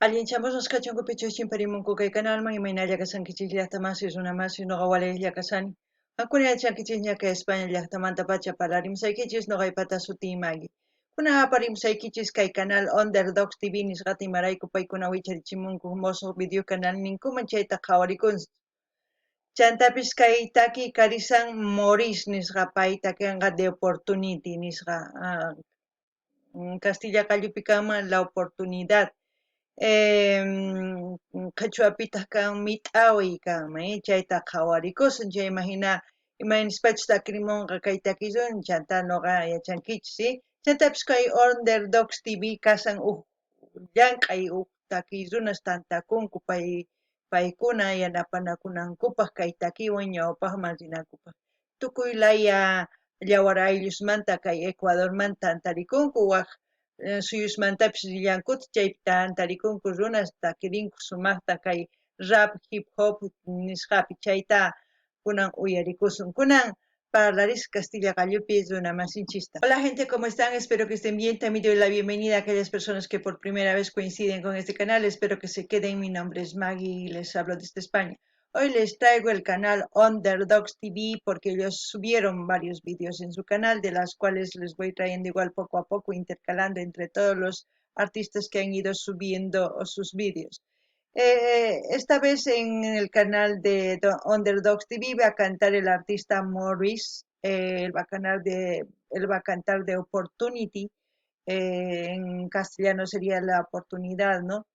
Allinchamusqas kachunku pichus chimparimunku kay kanalman, imaynalla kashankichis llaqta masi, runa masi, noqa walejlla kashani. Qankuna yachankichis kay España llaqtamantapacha parlarimusaykichis, noqaypata sutiy Maggie. Kunan aparimusaykichis kay canal Underdogs TV nisqata imarayku paykuna wicharichimunku mosoq video canal ninkuman chayta qhawarikunchis. Chantapis kay taki karisan Moris nisqa pay takenqa The Opportunity nisqa. Castilla qallupi kanman La Oportunidad. Qhichwapitaq kan mit'awiy kanman, chayta qhawarikusun, chayman hina imaynispachus takirimunqa kay takisun chanta noqa yachankichis, chantapis kay Underdogs TV kasan uj llank'ay uj takiy runas tantakunku pay paykuna yanapanakunankupaq kay takiywan ñawpaqman rinankupaq. Tukuy laya yawar ayllusmanta kay Ecuadormanta tantarikunku waj suyusmantapis rillankutaq chaypi tantarikunku runas takirinku sumaqta kay rap, hip hop nisqapi chayta kunan uyarikusun. Kunan parlaris Castilla qallupi runa masinchista. Hola gente, ¿cómo están? Espero que estén bien. También doy la bienvenida a aquellas personas que por primera vez coinciden con este canal. Espero que se queden. Mi nombre es Maggie y les hablo desde España. Hoy les traigo el canal Underdogs TV porque ellos subieron varios vídeos en su canal, de las cuales les voy trayendo igual poco a poco, intercalando entre todos los artistas que han ido subiendo sus vídeos. Esta vez en el canal de Underdogs TV va a cantar el artista Morris, él va a cantar The Opportunity, en castellano sería la oportunidad, ¿no?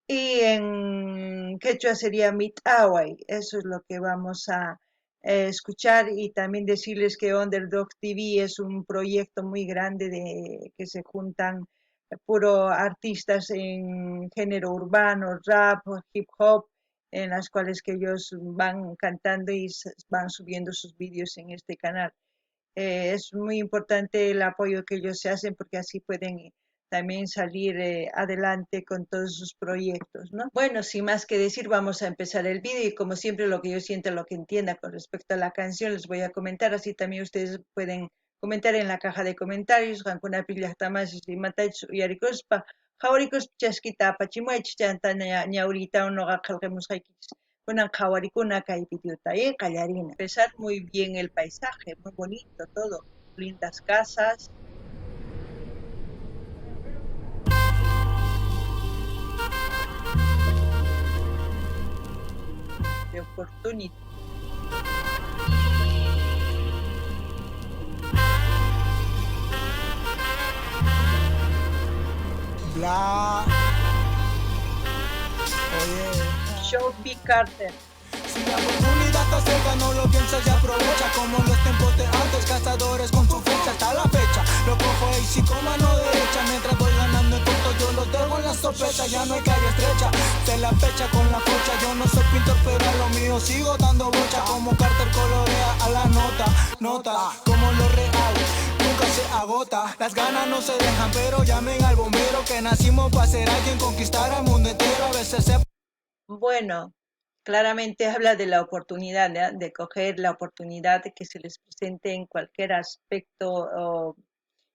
Y en quechua sería Mit'away. Eso es lo que vamos a escuchar y también decirles que Underdog TV es un proyecto muy grande de que se juntan puro artistas en género urbano, rap, hip hop, en las cuales que ellos van cantando y van subiendo sus vídeos en este canal. Es muy importante el apoyo que ellos se hacen porque así pueden también salir adelante con todos sus proyectos, ¿no? Bueno, sin más que decir, vamos a empezar el vídeo y como siempre lo que yo siento, lo que entienda con respecto a la canción les voy a comentar, así también ustedes pueden comentar en la caja de comentarios. Qankunapi llaqta masis imatachus uyarikuspa qhawarikuspa chaskita apachimuwaychis chanta ñawriytawan noqa qillqamusqaykichis. Kunan qhawarikuna kay videota, qallarina. Empezar muy bien el paisaje, muy bonito todo, lindas casas. The Opportunity. Bla. Oye. Joe B. Carter. Si la oportunidad está cerca, no lo piensas y aprovecha. Como los tiempos de antes, cazadores con su flecha. Hasta la fecha, lo cojo y con mano derecha. Mientras voy ganando en corto, yo lo tengo en la sospecha. Ya no hay calle estrecha, se la pecha con la focha. Yo no soy pintor, pero a lo mío sigo dando bocha. Como Carter colorea a la nota, nota. Como lo real nunca se agota. Las ganas no se dejan, pero llamen al bombero. Que nacimos pa' ser alguien, conquistar al mundo entero. A veces se... Bueno, claramente habla de la oportunidad, ¿no? De coger la oportunidad que se les presente en cualquier aspecto, o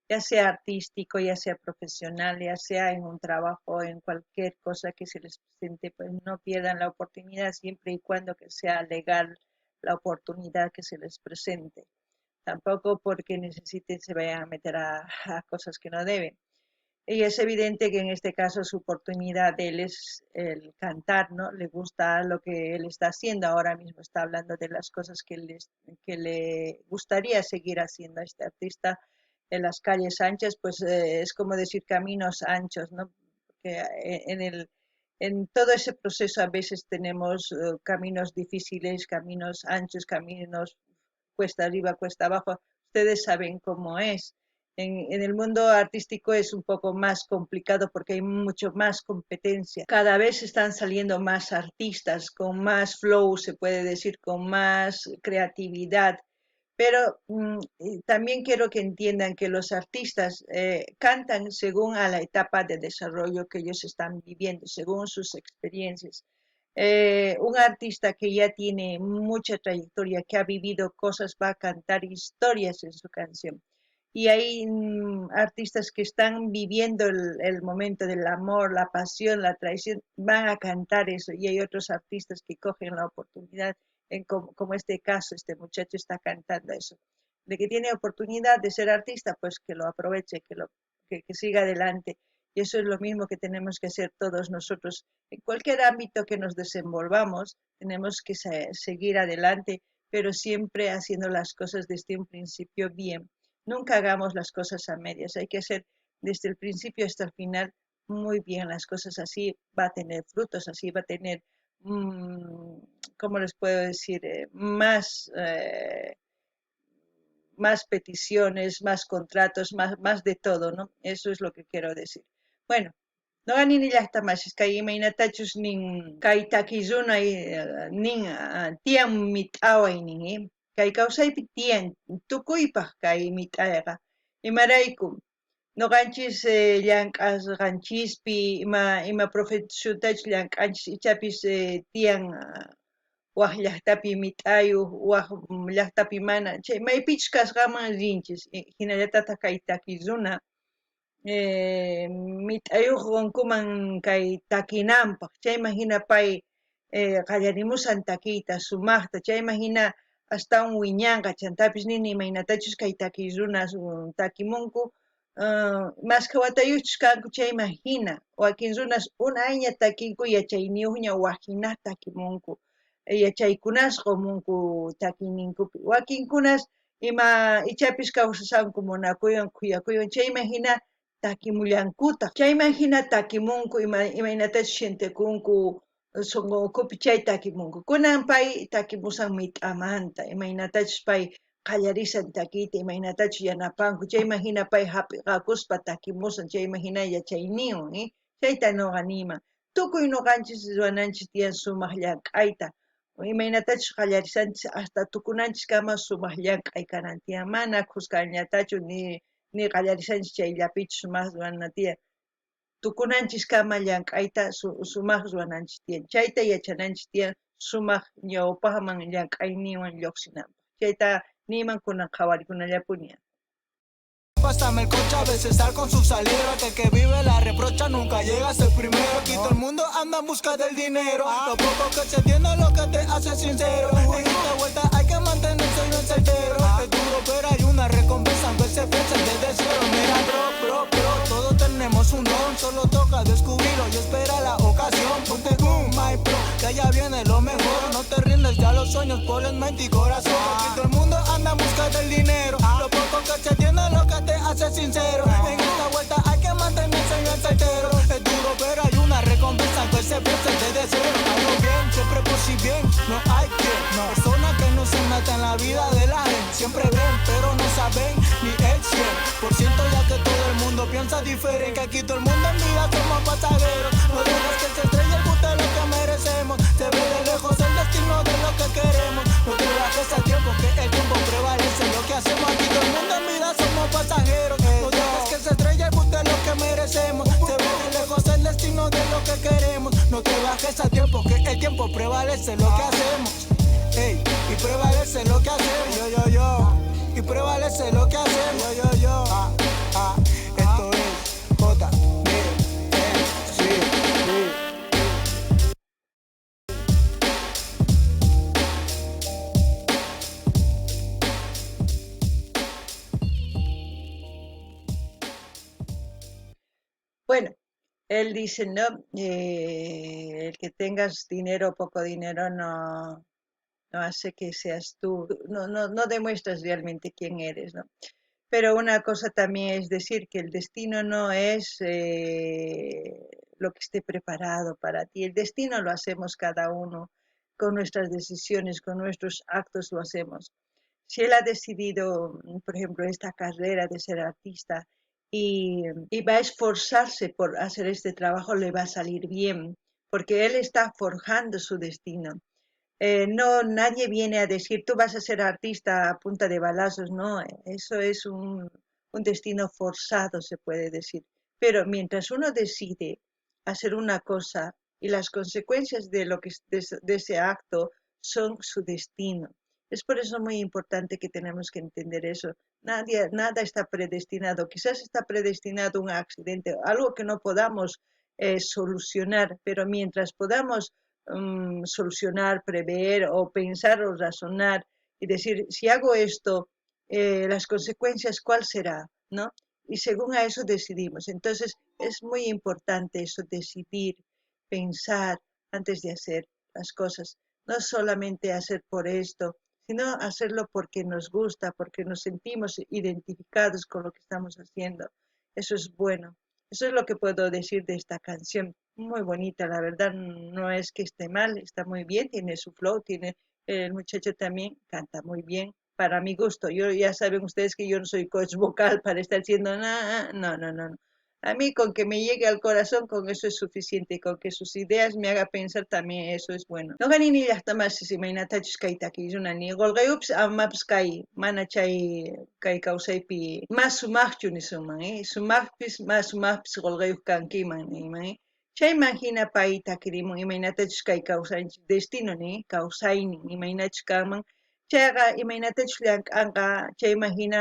ya sea artístico, ya sea profesional, ya sea en un trabajo, en cualquier cosa que se les presente, pues no pierdan la oportunidad siempre y cuando que sea legal la oportunidad que se les presente. Tampoco porque necesiten se vayan a meter a cosas que no deben. Y es evidente que en este caso su oportunidad de él es el cantar, ¿no? Le gusta lo que él está haciendo. Ahora mismo está hablando de las cosas que le gustaría seguir haciendo a este artista en las calles anchas, pues es como decir caminos anchos, ¿no? Porque en todo ese proceso a veces tenemos caminos difíciles, caminos anchos, caminos cuesta arriba, cuesta abajo. Ustedes saben cómo es. En el mundo artístico es un poco más complicado porque hay mucho más competencia. Cada vez están saliendo más artistas con más flow, se puede decir, con más creatividad. Pero también quiero que entiendan que los artistas cantan según a la etapa de desarrollo que ellos están viviendo, según sus experiencias. Un artista que ya tiene mucha trayectoria, que ha vivido cosas, va a cantar historias en su canción. Y hay artistas que están viviendo el momento del amor, la pasión, la traición, van a cantar eso. Y hay otros artistas que cogen la oportunidad, en como este caso, este muchacho está cantando eso. De que tiene oportunidad de ser artista, pues que lo aproveche, que siga adelante. Y eso es lo mismo que tenemos que hacer todos nosotros. En cualquier ámbito que nos desenvolvamos, tenemos que seguir adelante, pero siempre haciendo las cosas desde un principio bien. Nunca hagamos las cosas a medias, hay que hacer desde el principio hasta el final muy bien las cosas, así va a tener frutos, así va a tener, ¿cómo les puedo decir? Más peticiones, más contratos, más de todo, ¿no? Eso es lo que quiero decir. Bueno, noqa nini llajtamasis kay imaynatachus nin kay takiy runa nin tiyan mit'away nin, kay kawsaypi tiyan tukuypaj kay mit'ayqa. Imarayku noqanchis llank'asqanchispi ima profesiontachus llank'anchis ichapis tiyan waj llajtapi mit'ayuq, waj llajtapi mana, chay maypichus kasqanman rinchis, hinallatataj kay takiy runa mit'ayuq qonkuman kay takinanpaj, chayman hina pay qallarimusan takiyta sumajta, chayman hina astawan wiñanqa, chantapis nini imaynatachus kay takiy runas takimunku, mashkha watayuqchus kanku chayman hina, wakin runas unayña takinku yachayniyuqña waj hina takimunku, yachaykunas qomunku takiyninkupi, wakinkunas ima ichapis kawsasanku munakuywan khuyakuywan chayman hina takimullankutaq, chayman hina takimunku imaynatachus sientekunku sunqunkupi chay takimunku. Kunan pay takimusan mit'amanta, imaynatachus pay qallarisan takiyta, imaynatachus yanapanku, chayman hina pay hap'iqakuspa takimusan, chayman hina yachayninwan, chayta nuqa niyman. Tukuy nuqanchis ruwananchis tiyan sumaq llank'ayta, imaynatachus qallarisanchis hasta tukunanchiskama sumaq llank'ay kanan tiyan, mana khuskanllatachu ni qallarisanchis chayllapichu sumaq ruwana tiyan, tukunanchiskama llank'ayta sumaq ruwananchis tiyan, chayta yachananchis tiyan sumaq ñawpaqman llank'ayninwan lluqsinanpaq. Chayta niyman kunan qhawarikunallapuni. Pásame el coche, a veces sal con su saliva, que el que vive la reprocha nunca llega a ser primero. Aquí todo el mundo anda en busca del dinero, lo poco que se tiene es lo que te hace sincero. En esta vuelta hay que mantenerse bien certero. Es duro pero hay una recompensa aunque se piense desde cero. Mira bro, bro, bro, todos tenemos un don, solo toca descubrirlo y espera la ocasión. Ponte boom, my bro, que ya viene lo mejor. No te rindes ya los sueños, ponle mente y corazón. Aquí todo el mundo anda en busca del dinero, lo poco que se tiene es lo que te hace sincero. En esta vuelta hay que mantenerse bien certero. Es duro pero hay una recompensa que se piensa desde cero. Algo bien, siempre por si bien, no hay quien. Personas que no se meten en la vida de la gente, siempre ven pero no saben ni el 100%, ya que todo el mundo piensa diferente. Aquí todo el mundo en vida somos pasajeros. No dejes que se estrelle el gusto de lo que merecemos. Se ve de lejos el destino de lo que queremos. No te bajes a tiempo, que el tiempo prevalece. Lo que hacemos aquí todo el mundo en vida somos pasajeros. No dejes que se estrelle el gusto de lo que merecemos. Se ve de lejos el destino de lo que queremos. No te bajes a tiempo, que el tiempo prevalece lo que hacemos. Ey, y prevalece lo que hacemos. Yo, yo, yo. Y prevalece lo que hacemos. Yo, yo, yo. Ah, ah. Esto es J, D, M, C, D. Bueno, él dice, no, el que tengas dinero o poco dinero no hace que seas tú, no demuestras realmente quién eres, ¿no? Pero una cosa también es decir que el destino no es lo que esté preparado para ti. El destino lo hacemos cada uno con nuestras decisiones, con nuestros actos lo hacemos. Si él ha decidido, por ejemplo, esta carrera de ser artista y va a esforzarse por hacer este trabajo, le va a salir bien, porque él está forjando su destino. No, nadie viene a decir, tú vas a ser artista a punta de balazos, no, eso es un destino forzado, se puede decir. Pero mientras uno decide hacer una cosa y las consecuencias de ese acto son su destino. Es por eso muy importante que tenemos que entender eso. Nadie, nada está predestinado. Quizás está predestinado un accidente, algo que no podamos solucionar, pero mientras podamos solucionar, prever o pensar o razonar y decir, si hago esto, las consecuencias, ¿cuál será? ¿No? Y según a eso decidimos. Entonces, es muy importante eso, decidir, pensar antes de hacer las cosas. No solamente hacer por esto, sino hacerlo porque nos gusta, porque nos sentimos identificados con lo que estamos haciendo. Eso es bueno. Eso es lo que puedo decir de esta canción. Muy bonita, la verdad, no es que esté mal, está muy bien, tiene su flow, tiene el muchacho también canta muy bien, para mi gusto. Yo ya saben ustedes que yo no soy coach vocal para estar diciendo nada, no, no, no, no. A mí con que me llegue al corazón, con eso es suficiente, con que sus ideas me haga pensar también eso es bueno. Noqa nini llaqtamasis imaynatachus kay takiy runa ni qolqeyupis amapis kay mana chay kay kawsaypi mas sumaqchu nisunman, sumaqpis mas sumaqpis qolqeyuq kankiman niyman, Chayman hina pay takirimun imaynatachus kay kawsayninchis destino ni kawsaynin imaynachus kanman chayqa imaynatachus llank'anqa chayman hina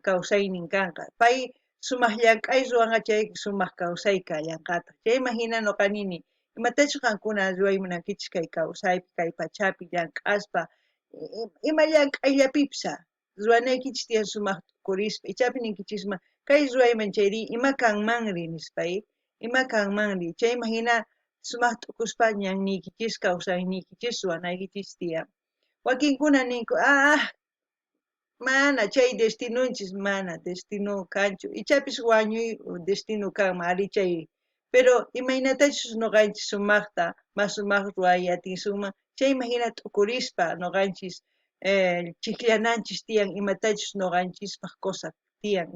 kawsaynin kanqa pay sumaq llank'ay ruwanqa chay sumaq kawsay kallanqataq chayman hina noqa nini imatachus qankuna ruway munankichis kay kawsaypi kay pachapi llank'aspa ima llank'ayllapipis ruwanaykichis tiyan sumaq t'ukurispa ichapi ninkichisman kay ruwayman chayri ima kanmanri nispa ima kanmanri chayman hina sumaq t'ukuspa ñanniykichis kawsayniykichis ruwanaykichis tiyan wakinkuna ninku ah mana chay destinonchis mana destino kanchu ichapis wañuy destino kanman ari chay pero imaynatachus noqanchis sumaqta mas sumaq ruway atinsunman chayman hina t'ukurispa noqanchis chijllananchis tiyan imatachus noqanchispaq cosa tiyan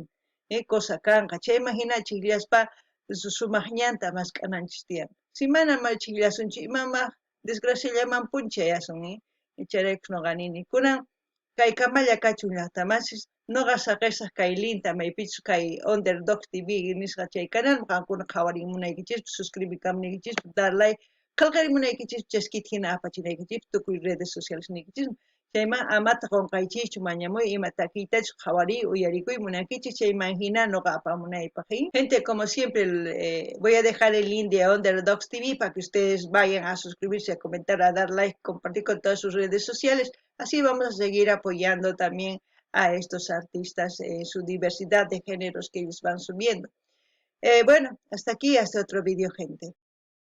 cosa kanqa chayman hina chijllaspa sumaq ñanta mask'ananchis tiyan si mana chijllasunchu imamaq desgraciallamanpuni chayasun chayraykus noqa nini kunan kay kamalla kachun llaqtamasis noqa saqesaq kay linta maypichus kay Underdog TV nisqa chay canal qankuna qhawarimunaykichispaq suscribikamunaykichispaq dar like qhelqarimunaykichispaq chaskita hina apachinaykichispaq tukuy redes sociales niykichisman chayman amata qonqaychischu mañamuy ima takiytachus qhawariy uyarikuy munankichis chayman hina noqa apamunaypaq. Gente, como siempre, voy a dejar el link de Underdogs TV para que ustedes vayan a suscribirse, a comentar, a dar like, compartir con todas sus redes sociales. Así vamos a seguir apoyando también a estos artistas, su diversidad de géneros que ellos van subiendo. Bueno, hasta aquí, hasta otro vídeo, gente.